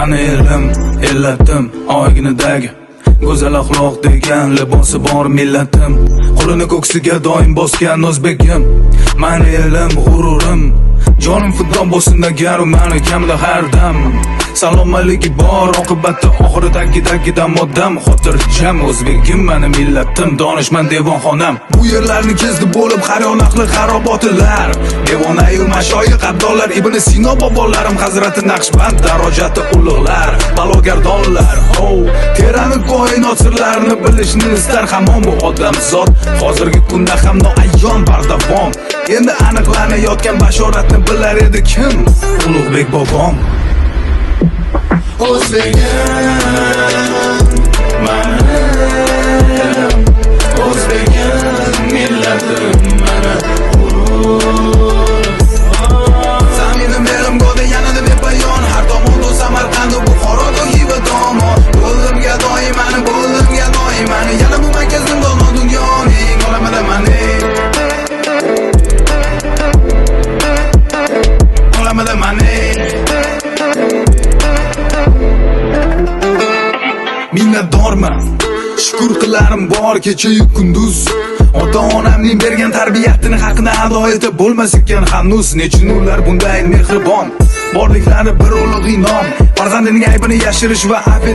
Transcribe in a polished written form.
Mani elim, ellatim, oyginidagi go'zal axloq degan libosi bor millatim, qo'lini ko'ksiga doim bosgan o'zbegim. Mani elim, g'ururim, jonim fido bo'lsin agar u mani kamida har dam salomatligi bor, oqibatda oxiri tagidagidan odam xotirjam. O'zbegim, mani millatim, donishmand devonxonam. Bu yerlarni kezdi bo'lib har yon ahli xarobotilar, devonayu mashoyix, abdollar, Ibn Sino bobolarim, Hazrati Naqshband darojati ulug'lar, balogardonlar. Ho, terani koinot sirlarini bilishni istar hamon bu odamzod. Hozirgi kunda ham noayon bardavom endi aniqlanayotgan bashoratni bilar edi kim? Ulug'bek bobom. O'zbegim, mani elim, o'zbegim, millatim, mana g'urur. Zaminim elim go'da yanada bepoyon, har tomonda Samarqand, Buxoro, Xiva tomon. Bo'ldim gadoyimani, bo'ldim gadoyimani, yana bu markazim dono dunyoning olamida mani. Olamida mani. Minnatdorman, shukur qilarim bor kechayu kunduz. Ota onamning bergan tarbiyatini haqini ado etib bo'lmas ekan hanuz. Nechun ular bunday mehribon? Borliklari bir ulug' inom. Farzandining aybini yashirish va afv